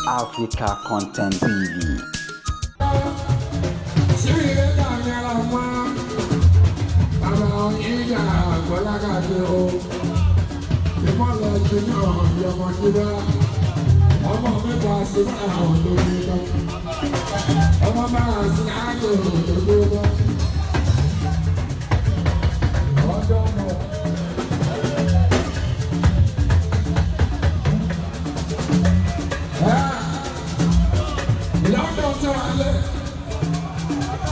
Africa Content TV. Ọmọ mẹ́ta sí àwọn tó gbé lọ. Ọmọ máa sí àjò tó gbé lọ. Ọjọ́ mọ̀. London tí wọ́n lé.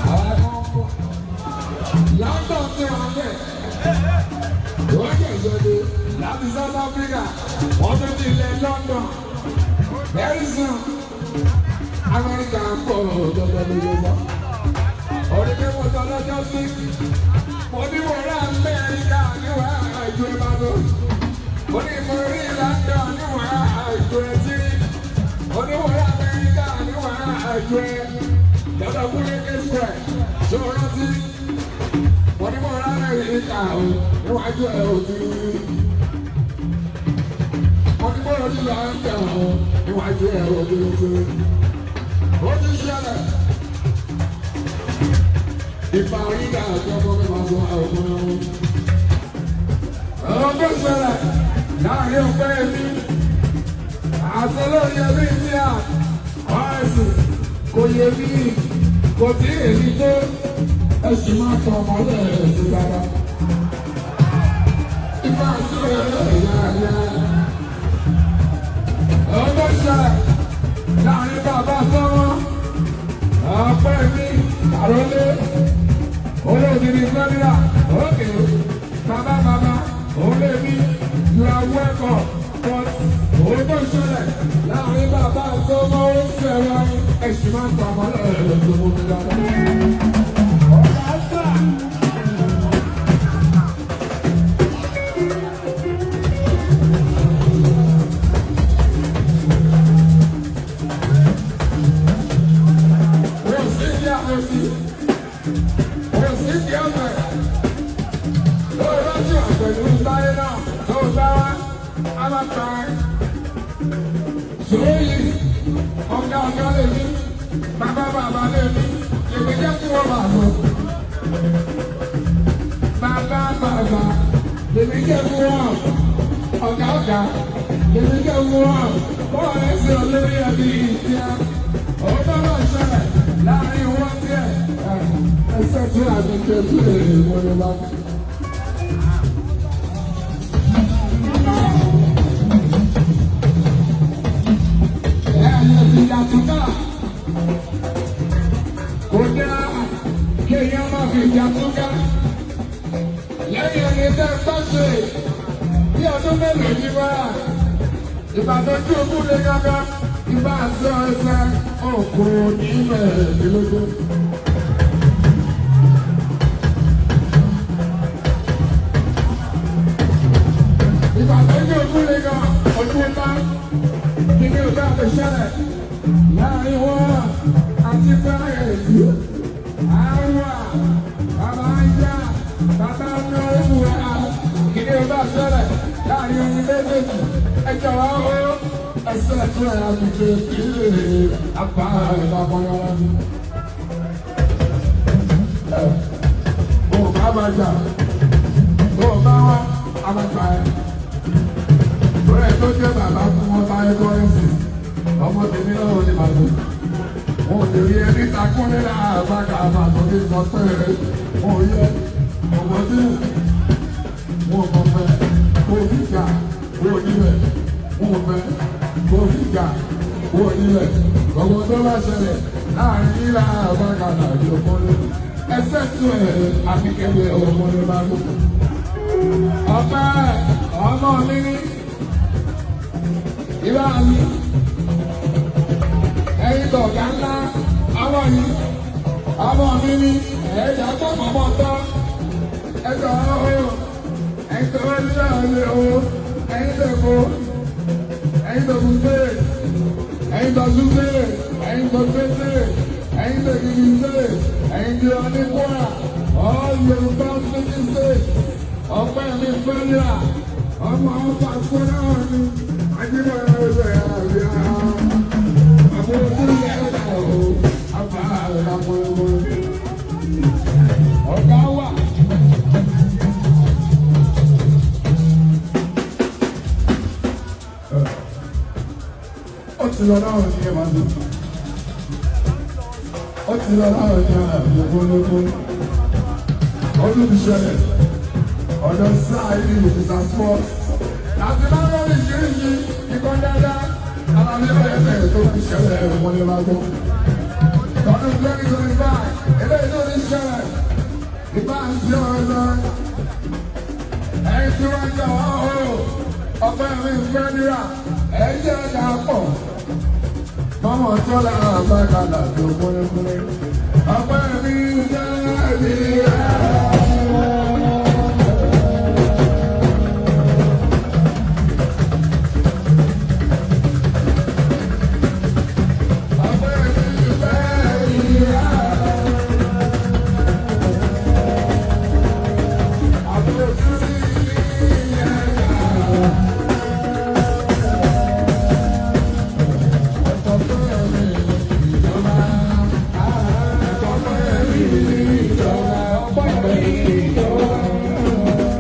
Àwọn ẹ̀kọ́ ń bọ̀. London tí wọ́n lé. Wọ́n jẹ́ ìjọba láti South Africa. Wọ́n tún ti ilẹ̀ London. Very soon, Amẹ́ríkà ń bọ̀ lọ́dọọdọọdọ. Orí pé mo sọ lọ́jọ́ sí. Mo ní mo rà Amẹ́ríkà níwọ̀n àìjọ Ìbàdàn. Mo ní mo rí London níwọ̀n àìjọ Ẹtírí. Mo ní mo rà Amẹ́ríkà níwọ̀n àìjọ ẹ. Lọ́dọ̀ Kúlẹ́kẹ́ Square, ṣé o rántí? Mo ní mo rà Amẹ́ríkà níwájú ẹ̀ òbí. Mo ní mo rí London níwájú ẹ̀ òbí. Ó ti ṣẹlẹ̀. Ìfà oríga àti ọmọ mi máa sọ àwọn ọmọ wọn. Ọ̀rọ̀ tó ṣẹlẹ̀ láàrin ọ̀pẹ́ mi àti olórí ẹbí tí a ọ̀rẹ́sì kò yẹ mí kò tí èmi tó ẹ sì máa tọ ọmọlẹ̀ ẹ̀sìn dáadáa. Ìfà sí ẹ̀yà ẹ̀yà. Ọ̀rọ̀ tó ṣẹlẹ̀ láàrin bàbá sọ́wọ́ ọ̀pẹ́ mi àrólé olóògiri florida okay bàbá bàbá olóòbí you are welcome, but òun tó ṣẹlẹ̀ láàrin bàbá tó mọ́ ó ṣẹlẹ̀ ẹ̀sìn máa ń pa ọmọ lọ́rẹ̀ tó mú mi dáadáa. Ọ̀gá sà. Wọ́n sì ń yá òsì. Wọ́n sì ń yá ọ̀sẹ̀. Lọ́wọ́ pẹ̀lú táyé náà tó bá wá, á máa ta ẹ́. Sòóyì, ọ̀gá ọ̀gá lè ní, bàbá bàbá lè ní, èmi jẹ́ kí wọ́n máa lọ. Bàbá bàbá, lèmi jẹ́ kí wọ́n. Ọ̀gá ọ̀gá, lèmi jẹ́ kí wọ́n. Bọ́ọ̀lù ẹ̀sìn olórí ẹbí ìtìá. Òun tó lọ ṣẹlẹ̀ láàrin wọn tiẹ̀. Ẹsẹ̀ tí a ti ké sí èrè wọlé bá. Ìjàtúkà kò dáa kéèyàn má fi ìjàtúkà lẹ́yìn ẹni tẹ́ ẹ bá ṣe bí ọdún mélòó ní wá ìbàdàn tí ogún lè gángan ìbá àṣẹ ẹsẹ òkú ní mẹ́rẹ̀ẹ́dínlógún. Ìbàdàn tí ogún lè gán ojú ńlá kí ni ọ̀gá àti ṣẹlẹ̀ láàrin wọn àti báyìí àwa bàbá ń yá bàbá ń ná ewu ẹ̀ kí ni ọ̀gá ṣẹlẹ̀ láàrin oyin méjèèjì ẹjọ́ wa ó ẹsẹ̀ tó ẹ̀ àbíké kílè apá ìbámọ́yọ́rọ́ mi. Ó bá bá jà, ó bá wá, a máa gbà ẹ́. Bọ́lá tó jẹ́ bàbá fún wọn bá ẹ̀kọ́ ẹ̀sìn ọmọ tèmi náà ní màdùn. Wọn ò lè rí ẹni takúnlé láàbàkà àbàtàn kí n sọ pé wọn ò yẹ ọmọ tí wọn kò fẹ́ kó fi jà wọn ò níbẹ̀ wọn ò fẹ́ kó fi jà wọn ò níbẹ̀. Gbogbo tó bá ṣẹlẹ̀ láàrin yín láàbàkà tàbí ọmọlé ẹsẹ̀ tún ẹ̀ àfikẹ́wé ọmọlé bá lò. Ọpẹ́ ọmọ mi ní ìbá mi ẹ̀yin tọ̀gá ńlá ọmọ yìí ọmọ mi ní ẹ̀yà tó mọ̀mọ́ tọ́ ẹ̀tọ́ ọ̀hún ẹ̀yin tó ń lé ọ̀lẹ́ o ẹ̀yin tó kó ẹ̀yin tó kún sí ẹ̀yin tó tún sí ẹ̀yin tó tún sí ẹ̀yin tó kìkì sí ẹ̀yin tó ní Kwara all Yorùbá speaking state ọ̀pẹ́ mi fẹ́lẹ́ ọmọ ọba fúnra mi ajínigbé ọ̀sẹ̀ àbíyá. Ó ti lọ náà ní ẹ̀wà tó. Ó ti lọ náà ní àgbẹ̀gbọ́lógún. Ọdún ti ṣẹlẹ̀. Ọ̀dọ̀ sáà ní ìfúnṣà sport. Àti máa ń rọrùn ìṣiríṣi ikọ̀ dáadáa. Alábí ọ̀rẹ́ bẹ̀rẹ̀ tó fi ṣẹlẹ̀ wọlé wá gbọ́. Lọ́dún 2025, eléyìí tó ti ṣẹlẹ̀. Ìbá ń ṣe ọ̀rọ̀ lọ. Ẹ̀yin tí wọ́n ń jọ wá o, ọ̀pẹ́ mi ń fẹ́ níra, ẹ̀ jẹ́ ẹ̀dá pọ̀. Mọ́mọ́ tó lára àbákalà tó kúnlẹ̀kúnlẹ̀. Ọ̀pẹ́ mi ń jẹ́ ẹ̀mí rẹ̀.